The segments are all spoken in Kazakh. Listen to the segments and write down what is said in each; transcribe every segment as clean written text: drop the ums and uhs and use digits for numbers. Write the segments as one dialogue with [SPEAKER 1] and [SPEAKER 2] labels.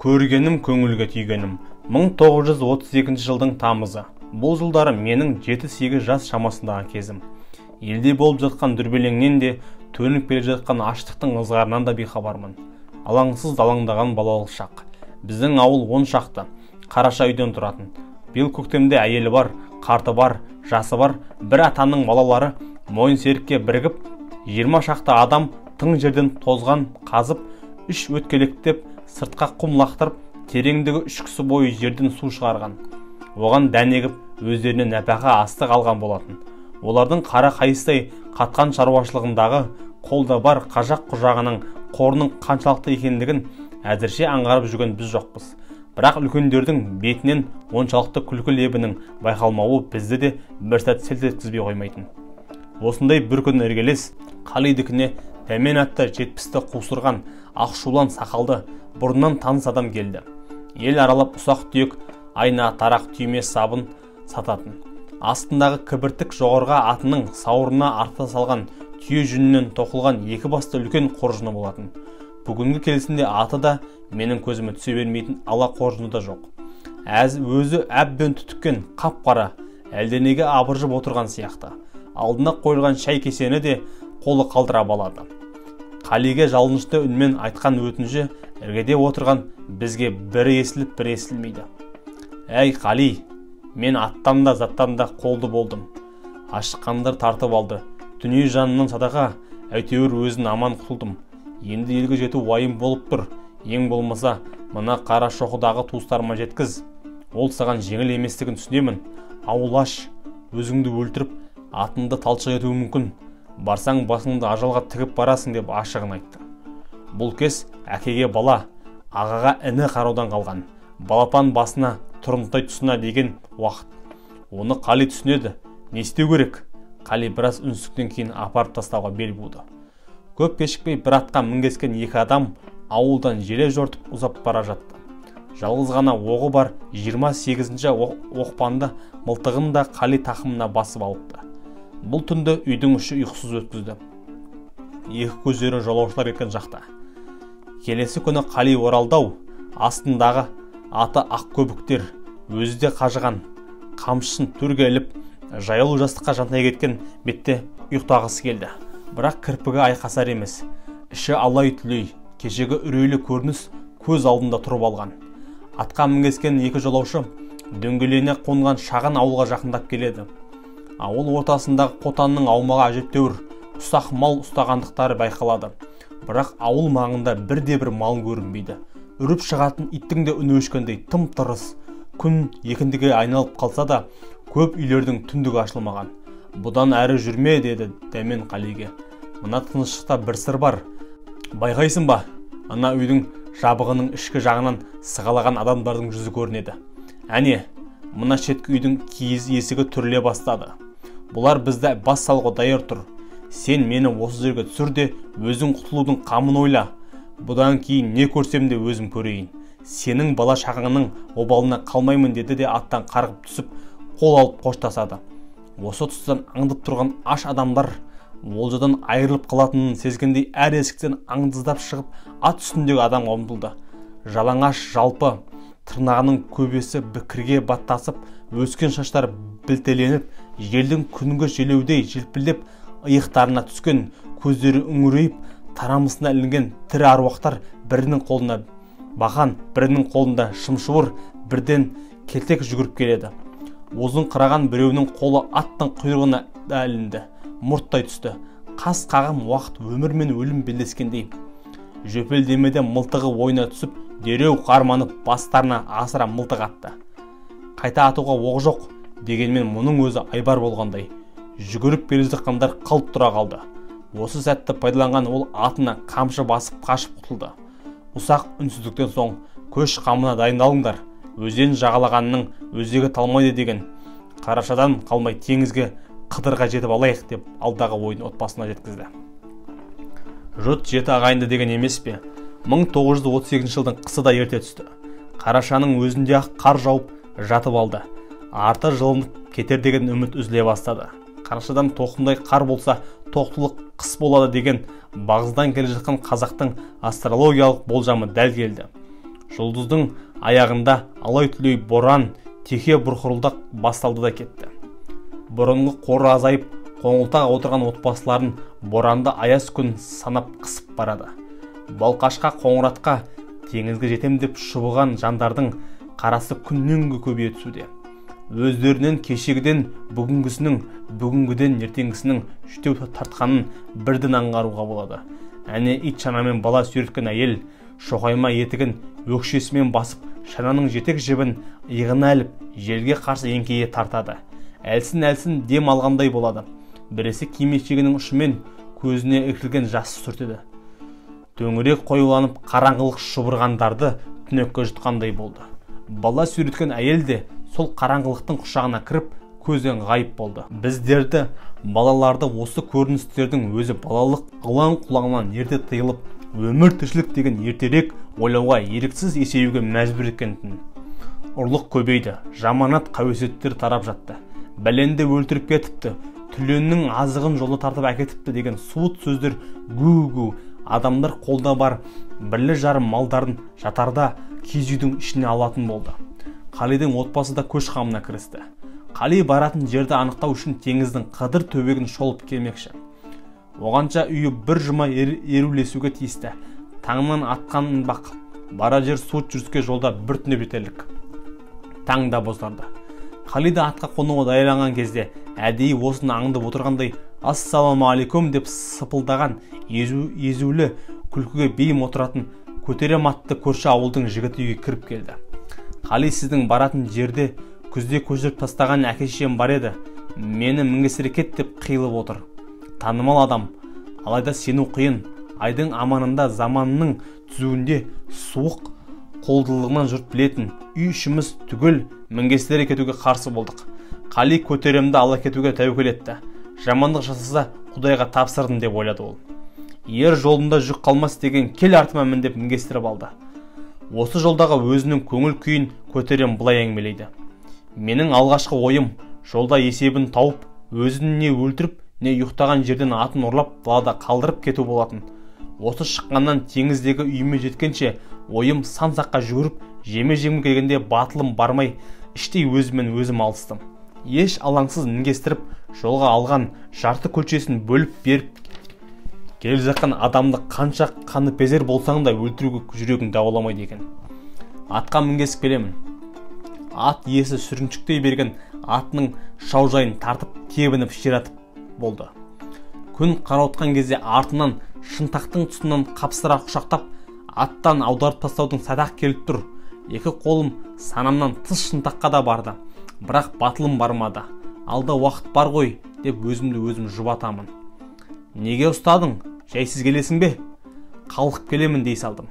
[SPEAKER 1] Көргенім көңілге түйгенім. 1932 жылдың тамызы. Бұл жылдары менің 7-8 жас шамасындағы кезім. Елде болып жатқан дүрбелеңнен де, төніп келе жатқан аштықтың ызғарынан да бейхабармын. Алаңсыз далаңдаған балалық шақ. Біздің ауыл 10 шақты, қараша үйден тұратын. Биыл көктемде әйелі бар, қарты бар, жасы бар, бір атаның балалары мойын серікке бірігіп, 20 шақты адам тың жерден тозған қазып, 3 өткелектеп, сыртқа құм лақтырып, тереңдігі 3 кісі бойы жерден су шығарған. Оған дән егіп, өздеріне нәпақа астық алған болатын. Олардың қара қайыстай қатқан шаруашылығындағы қолда бар қажақ құжағының қорының қаншалықты екендігін әзірше аңғарып жүрген біз жоқпыз. Бірақ үлкендердің бетінен оншалықты күлкі лебінің байқалмауы бізді де бір сәт селт еткізбей қоймайтын. Осындай бір күн іргелес Қалидікіне Дәмен атты 70-ті қусырған ақшулан сақалды бұрыннан таныс адам келді. Ел аралап ұсақ түйек айна, тарақ, түйме, сабын сататын. Астындағы кібіртік жоғарғы атының сауырына арта салған түйе жүнінен тоқылған екі басты үлкен қоржыны болатын. Бүгінгі келісінде аты да менің көзіме түсе бермейтін ала қоржыны да жоқ. Өзі әбден түтіккен қап-қара, әлденеге абыржып отырған сияқты. Алдына қойылған шай кесені де қолы қалтырап алады. Қалиге жалынышты үнмен айтқан өтініші іргеде отырған бізге бірі естіліп, бірі естілмейді. Әй, Қали, мен аттан да заттан да қолды болдым. Ашыққандар тартып алды. Дүние жанынан садақа, әйтеуір өзін аман құтылдым. Енді елге жету уайым болып тұр. Ең болмаса, мына қара шоқыдағы туыстарыма жеткіз. Ол саған жеңіл еместігін түсінемін. Ауыл аш, өзіңді өлтіріп, атыңды талшық етуі мүмкін. Барсаң басыңды ажалға тігіп барасың деп ашығын айтты. Бұл кез әкеге бала, ағаға іні қараудан қалған. Балапан басына тұрымтай тұсына деген уақыт. Оны Қали түсінеді. Не істеу керек? Қали біраз үнсіздіктен кейін апарып тастауға бел буды. Көп кешікпей бір атқа мінгескен екі адам ауылдан желе жортып ұзап бара жатты. Жалғыз ғана оғы бар 28-ші оқпанды мылтығын да Қали тақымына басып алыпты. Бұл түнді үйдің іші ұйқысыз өткізді. Екі көздері жолаушылар кеткен жақта. Келесі күні Қали оралдау, астындағы аты ақ көбіктер, өзі де қажыған, қамшысын төрге іліп, жаюлы жастыққа жантай кеткен бетте ұйықтағысы келді. Бірақ кірпігі айқасар емес. Іші алай-түлей, кешегі үрейлі көрініс көз алдында тұрып алған. Атқа мінгескен екі жолаушы дөңгелене қонған шағын ауылға жақындап келеді. Ауыл ортасындағы қотанның аумағы әжептәуір, ұсақ мал ұстағандықтары байқалады. Бірақ ауыл маңында бірде-бір мал көрінбейді. Үріп шығатын иттің де үні өшкендей тым-тырыс. Күн екіндіге айналып қалса да, көп үйлердің түндігі ашылмаған. Бұдан әрі жүрме, деді Дәмен Қалиге. Мына тыныштықта бір сыр бар. Байқайсың ба? Ана үйдің жабығының ішкі жағынан сығалаған адамдардың жүзі көрінеді. Әне, мына шеткі үйдің киіз есігі түріле бастады. Бұлар бізді бас салуға даяр тұр. Сен мені осы жерге түсір де, өзің құтылудың қамын ойла. Бұдан кейін не көрсем де өзім көрейін. Сенің бала шағаңның обалына қалмаймын, деді де аттан қарғып түсіп, қол алып қоштасады. Осы тұстан аңдып тұрған аш адамдар олжадан айырылып қалатынын сезгендей әр есіктен аңдыздап шығып, ат үстіндегі адамға ұмтылды. Жалаңаш жалпы, тырнағының көбесі бікірге баттасып, өскен шаштары білтеленіп, желдің күнгі желеудей желпілдеп, иықтарына түскен, көздері үңірейіп, тарамысына ілінген тірі аруақтар бірінің қолында бақан, бірінің қолында шымшуыр, бірден келтек жүгіріп келеді. Озын қыраған біреуінің қолы аттың құйрығына да ілінді, мұрттай түсті. Қас қағым уақыт өмір мен өлім белдескендей. Жөпелдемеде мылтығы ойына түсіп, дереу қарманып бастарына асыра мылтық атты. Қайта атуға оқ жоқ, дегенмен мұның өзі айбар болғандай. Жүгіріп келе жатқандар қалт тұра қалды. Осы сәтті пайдаланған ол атына қамшы басып қашып құтылды. Ұсақ үнсіздіктен соң көш қамына дайындалыңдар. Өзен жағалағанның өзегі талмайды деген. Қарашадан қалмай теңізге қыдырға жетіп алайық деп алдағы ойын отбасына жеткізді. Жұт жеті ағайынды деген емес пе? 1932 жылдың қысы да ерте түсті. Қарашаның өзінде ақ қар жауып жатып алды. Арты жылынып кетер деген үміт үзіле бастады. Қарашадан тоқымдай қар болса, тоқтылық қыс болады деген бағыздан келе жатқан қазақтың астрологиялық болжамы дәл келді. Жұлдыздың аяғында алай-түлей боран, теке бұрқырылдақ басталды да кетті. Бұрынғы қоры азайып, қоңылтақ отырған отбасыларын боранды аяз күн санап қысып барады. Балқашқа, Қоңыратқа, теңізге жетем деп шұбыған жандардың қарасы күннен күнге көбейе түсуде. Өздерінен кешегіден бүгінгісінің, бүгінгіден ертеңгісінің жүдеу тартқанын бірден аңғаруға болады. Әне ит шанамен бала сүйреткен әйел шоқайма етігін өкшесімен басып, шананың жетек жібін иығына іліп, желге қарсы еңкейе тартады. Әлсін-әлсін дем алғандай болады. Біресе кимешегінің ұшымен көзіне іркілген жасы сүртеді. Төңірек қоюланып, қараңғылық шұбырғандарды түнекке жұтқандай болды. Бала сүйреткен әйел де сол қараңғылықтың құшағына кіріп, көзден ғайып болды. Біздерді, балаларды осы көріністердің өзі балалық ылаң құлағынан ерте тыйылып, өмір тіршілік деген ертерек ойлауға, еріксіз есеюге мәжбүр еткен-тін. Ұрлық көбейді, жаманат қауесеттер тарап жатты. Бәленді өлтіріп кетіпті, түленнің азығын жолда тартып әкетіпті деген суыт сөздер гу-гу. Адамдар қолда бар бірлі-жарым малдарын жатарда киіз үйдің ішіне алатын болды. Қалидің отбасы да көш қамына кірісті. Қали баратын жерді анықтау үшін теңіздің Қыдыр төбегін шолып келмекші. Оғанша үйі бір жұма ерулесуге тиісті. Таңнан атқан бақ, бара жер суыт жүріске жолда бір түнеп жетерлік. Таң да бозарды. Қали да атқа қонуға даярланған кезде әдейі осыны аңдып отырғандай «Ассалаумағалейкум» деп сыпылдаған езулі күлкіге бейім отыратын көтерем атты көрші ауылдың жігіті үйге кіріп келді. Қали, сіздің баратын жерде күзде көшіріп тастаған әке-шешем бар еді, мені мінгесіре кет деп қиылып отыр. Танымал адам, алайда сену қиын. Айдың аманында, заманның түзуінде суық қолдылығынан жұрт білетін. Үй ішіміз түгел мінгесілер кетуге қарсы болдық. Қали көтеремді ала кетуге тәуекел етті. Жамандық жасаса Құдайға тапсырдым деп ойлады ол. Ер жолында жүк қалмас деген, кел артыма мін деп мінгестіріп алды. Осы жолдағы өзінің көңіл күйін көтерем былай әңгімелейді. Менің алғашқы ойым жолда есебін тауып, өзін не өлтіріп, не ұйықтаған жерден атын ұрлап далада қалдырып кету болатын. Осы шыққаннан теңіздегі үйіме жеткенше ойым сан саққа жүгіріп, жеме-жемге келгенде батылым бармай, іштей өзімен өзім алыстым. Еш алаңсыз мінгестіріп, жолға алған жарты көлшесін бөліп беріп келе жатқан адамды қанша қаныпезер болсаң да өлтіруге жүрегің дауаламайды екен. Атқа мінгесіп келемін. Ат иесі сүріншіктей берген атының шаужайын тартып, тебініп ширатып болды. Күн қарауытқан кезде артынан шынтақтың тұсынан қапсыра құшақтап, аттан аударып тастаудың сәті келіп тұр. Екі қолым санамнан тыс шынтаққа да барды, бірақ батылым бармады. Алда уақыт бар ғой деп өзімді өзім жұбатамын. Неге ұстадың? Жайсыз келесің бе? Қалқып келемін дей салдым.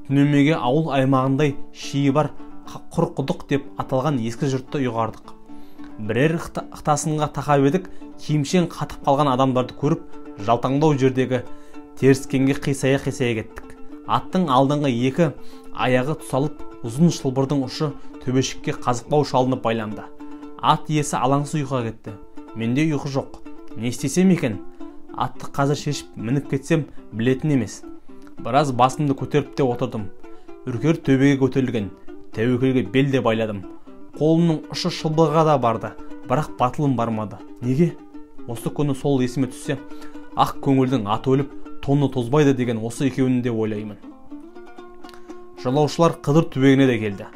[SPEAKER 1] Түнемеге ауыл аймағындай шиі бар құр құдық деп аталған ескі жұртты ұйғардық. Бірер ықтасынға тақап едік, киімшең қатып қалған адамдарды көріп, жалтаңдау жердегі теріскенге қисая-қисая кеттік. Аттың алдыңғы екі аяғы тұсалып, ұзын шылбырдың ұшы төбешікке қазықбау шалынып байланды. Ат иесі алаңсыз ұйқыға кетті. Менде ұйқы жоқ. Не істесем екен? Атты қазір шешіп мініп кетсем білетін емес. Біраз басымды көтеріп те отырдым. Үркер төбеге көтерілген, тәуекелге бел де байладым. Қолымның ұшы шылбырға да барды, бірақ батылым бармады. Неге? Осы күні сол есіме түссе, ақ көңілдің аты өліп, тоны тозбайды деген осы екеуін де ойлаймын. Жолаушылар Қыдыр түбегіне де келді.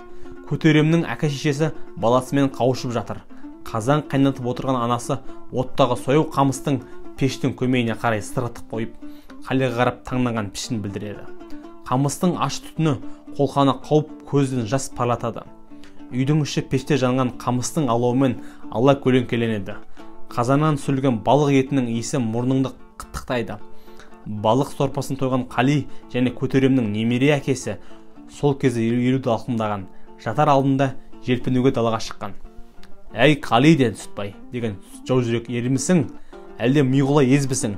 [SPEAKER 1] Көтеремнің әке-шешесі баласымен қауышып жатыр. Қазан қайнатып отырған анасы оттағы сояу қамыстың пештің көмейіне қарай сырғытып қойып, Қалиға қарап таңданған пішін білдіреді. Қамыстың ащы түтіні қолқаны қауып, көзден жас парлатады. Үйдің іші пеште жанған қамыстың алауымен ала көлеңкеленеді. Қазаннан түсірілген балық етінің иісі мұрныңды қытықтайды. Балық сорпасын тойған Қали және Көтеремнің немере әкесі сол кезде 50-ді алқымдаған, жатар алдында желпінуге далаға шыққан. Әй, Қали, деді Сүтбай, деген жау жүрек, ермісің, әлде миғұла езбісің?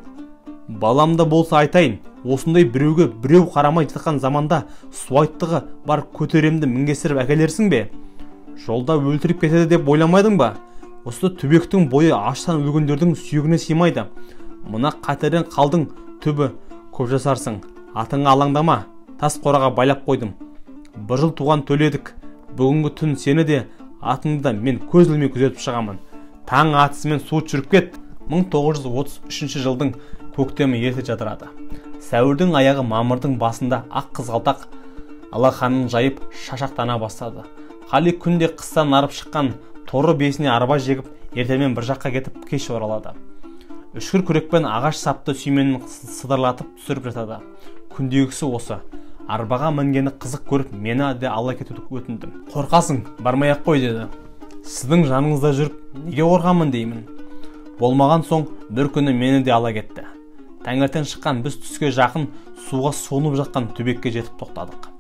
[SPEAKER 1] Балам да болса айтайын, осындай біреуге біреу қарамай жатқан заманда суайттығы бар Көтеремді мінгестіріп әкелерсің бе? Жолда өлтіріп кетеді деп ойламайдың ба? Осы түбектің бойы аштан өлгендердің сүйегіне сыймайды. Мына қатерден қалдың, түбі көп жасарсың. Атыңа алаңдама, тас қораға байлап қойдым. Бір жыл туған төледік. Бүгінгі түн сені де, атыңды да мен көз ілмей күзетіп шығамын. Таң атысымен суыт жүріп кет. 1933 жылдың көктемі ерте жадырады. Сәуірдің аяғы мамырдың басында ақ қызғалдақ алақанын жайып шашақтана бастады. Қали күнде қыстан арып шыққан торы бесіне арба жегіп, ертемен бір жаққа кетіп кеш оралады. Үшкір күрекпен ағаш сапты сүйменін сыдырлатып түсіріп жатады. Күндегісі осы. Арбаға мінгені қызық көріп, мені де ала кетуді өтіндім. Қорқасың, бармай-ақ қой деді. Сіздің жаныңызда жүріп, неге қорқамын деймін. Болмаған соң бір күні мені де ала кетті. Таңертең шыққан біз түске жақын суға суынып жатқан түбекке жетіп тоқтадық.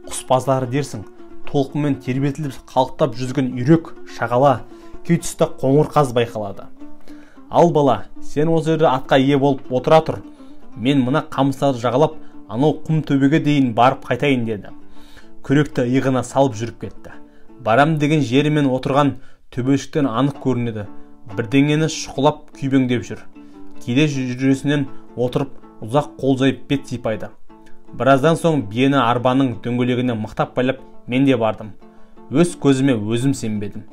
[SPEAKER 1] Құс базары дерсің, толқынмен тербетіліп қалықтап жүзген үйрек, шағала, кей тұста қоңыр қаз байқалады. Ал бала, сен осы жерде атқа ие болып отыра тұр. Мен мына қамыстарды жағалап, анау құм төбеге дейін барып қайтайын деді. Күректі иығына салып жүріп кетті. Барам деген жері мен отырған төбешіктен анық көрінеді. Бірдеңені шұқылап күйбеңдеп жүр. Кейде жүресінен отырып ұзақ қол жайып бет сипайды. Біраздан соң биені арбаның дөңгелегіне мықтап байлап мен де бардым. Өз көзіме өзім сенбедім.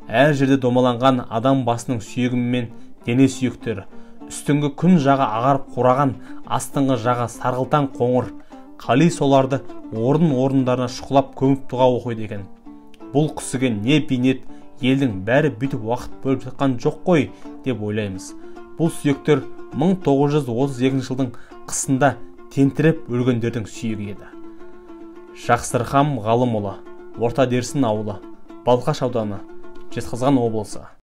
[SPEAKER 1] Әр жерде домаланған адам басының сүйегі мен дене сүйектері. Үстіңгі күн жағы ағарып қураған, астыңғы жағы сарғылтаң қоңыр. Қали соларды орын-орындарына шұқылап көміп дұға оқиды екен. Бұл кісіге не бейнет, елдің бәрі бүйтіп уақыт бөліп жатқан жоқ қой деп ойлаймыз. Бұл сүйектер 1932 жылдың қысында тентіреп өлгендердің сүйегі еді. Жақсырхам Ғалымұлы, Орта Дерсін ауылы, Балқаш ауданы, Жезқазған облысы.